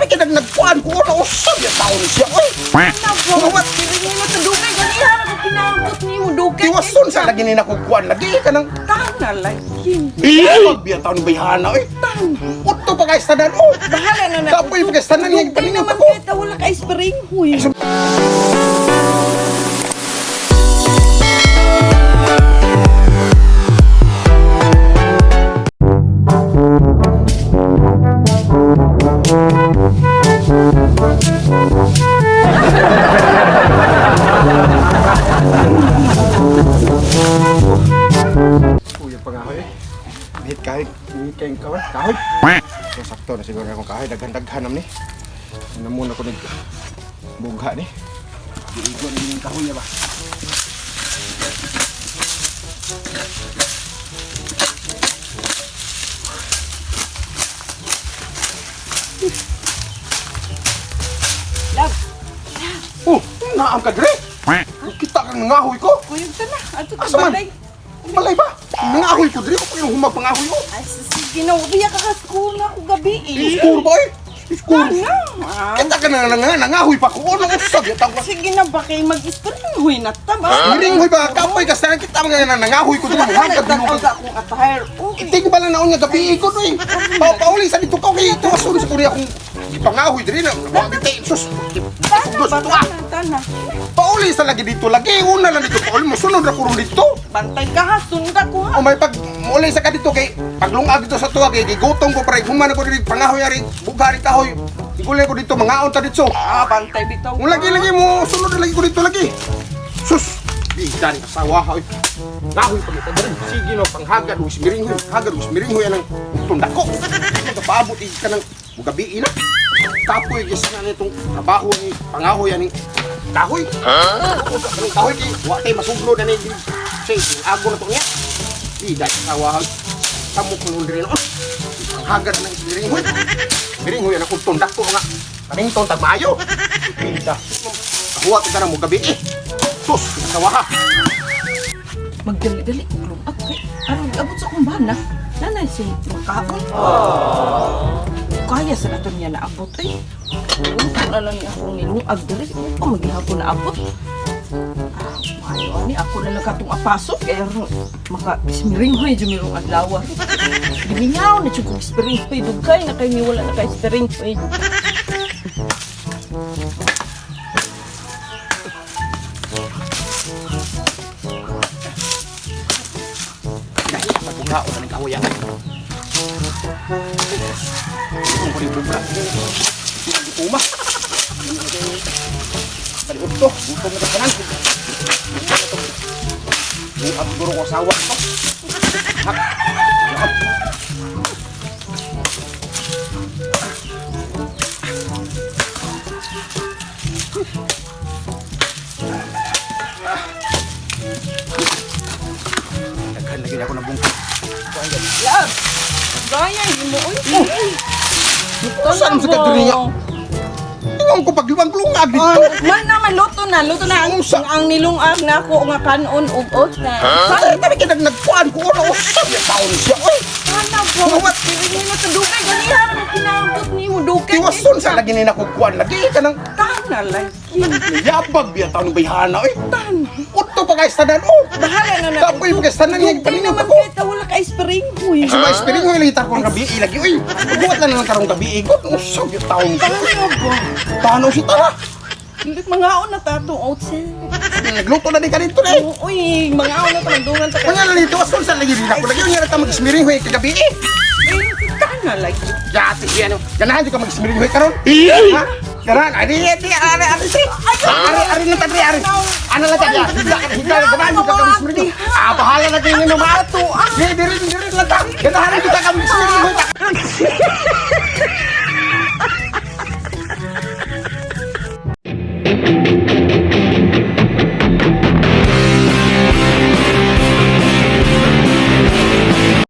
Tabi kita nagkuan ko na usab ya taon siya oy. Nabo, piringin mo sa dugay ganiha ra ko kinabot nimo dugay. Tiwason sa lagi ni nakukuan lagi ka nang Tana lagi. Iyag biya taon bayhana oy. Udto pa kay tanan oh. Bahala na na. Kapoy pa kay tanan nga Dugay paninot naman ako. kay wala ka ispring huy. Kuya pa nga eh. Bihit kahoy, bihit kayong kahoy. Kahoy. So sakto na siguro akong kahoy. Daghan-daghan nam ni. Ano muna ko nag bugha ni. Giigo ni yung kahoy ya ba. Love, Oh, naam ka dire. Kita kang nangahoy ko. kuyog ta na. Ato ta Asa man? balay. Balay ba? Nangahoy ko dire. Ako yung humag pangahoy ko. Ay, sige na, ubiya ka ka school na ako gabi eh. Score ba eh? Score. Tana. Ah, Kita ka na nangahoy pa ko. Ano usab ya tawag. Sige na ba kay mag-spring huy na ta ba? Miringhoy ba? Kapoy ka sa kita mga nangahoy ko dire. Bahala Hagad na ka akong attire. Okay. Hindi ko pala naon nga gabi ko to eh. Pauli sa dito ka kay tuwason sa Korea kung ipangahoy diri na. Wag sus. Tana Sus ba? tuwa. Tana, tana. Pauli sa lagi dito lagi una lang dito pauli mo sunod ra kuron dito. Bantay ka ha, sunda ko ha. O may pag muli sa ka dito kay paglungag dito sa tuwa kay gigutong ko pre human ko diri pangahoy ari bugari kahoy. Igulay ko dito mangaon ta dito. Ah, bantay bitaw. Kung lagi lagi mo sunod ra lagi ko dito lagi. Sus. Bidan asawa ha. Oy. Ngahoy pa kita diri. Sige no panghagad ug smiringhoy, hagad ug smiringhoy anang tundako. Nagpaabot ka ng mugabi na. Kapoy gis na nitong trabaho ni pangahoy ani kahoy. Huh? Kahoy kay wa tay masuglo na ni. Say, ago na to niya. Bidan asawa ha. Tamo ko nun diri no. Panghagad ng smiringhoy. Smiringhoy anang tundako nga. Kaning tong tagmaayo. Bida. Kahuwat ka na mo gabi eh. Sus, asawa ha. Magdali-dali kong lungag kay aron abot sa akong bana. Nanay si makaon. Kaya sa nato niya naabot eh. Unta na lang niya akong nilungag diri. Unta maghihapon naabot. Ah, maayo ani ako na lang katong apasok kay aron maka ismiringhoy jumirong adlaw. Gimingaw na jud kog ismiringhoy dugay na kay ni wala na kay ismiringhoy. Dahil pagbuhaon na ng kahoy ah. Kung ko rin bubra. Hindi ko uma. Bali udto, gutom na tanan. Buhat guro ko asawa to. Hak. Hak. Daghan lagi ako nabungkit. Love. Gaya himo oy. Saan sa kadiri nga? Ingon ko paglubang-lungag dito. Man naman luto na, luto na ang, Unsa? ang nilungag na ako nga kanon ug oats na. Tabi tabi kita nagkuan ko ano usab ya taon siya oy. Sana ba? Piringin mo sa dugay ganiha ra ko kinabot nimo dugay. Tiwason sa lagi ni nakukuan lagi ka nang Tana lagi. yabag biya taon bayhana oy. Tana. Udto pa kay tanan oh. Bahala na na. Kapoy pa kay tanan nga Dugay paninot naman ako. kay wala ka ispring huy. Sa mga spiring hoy lagi tarong gabi lagi oy. Buhat lang lang karong gabi ko. Usab ya taon siya. Tana ba? Tanaw si tara. Hindi mangaon na ta atong oats. eh. Nagluto na din ka dito eh. Uy, mangaon na ta magdungan ta. Kanya lang dito ason sa lagi din ako lagi unya ta mag-smiring hoy kagabi eh. Eh, tana lagi. Yati siya no. Ganahan jud ka mag-smiring hoy karon. Ha? Ganahan ari ari ari ari si. Ari ari na tadri ari. Ano lang tadri? Higla higla ganahan jud ka mag-smiring. Ah, bahala na kayo nino maato. Di diri diri lang ta. Ganahan jud ka mag-smiring hoy.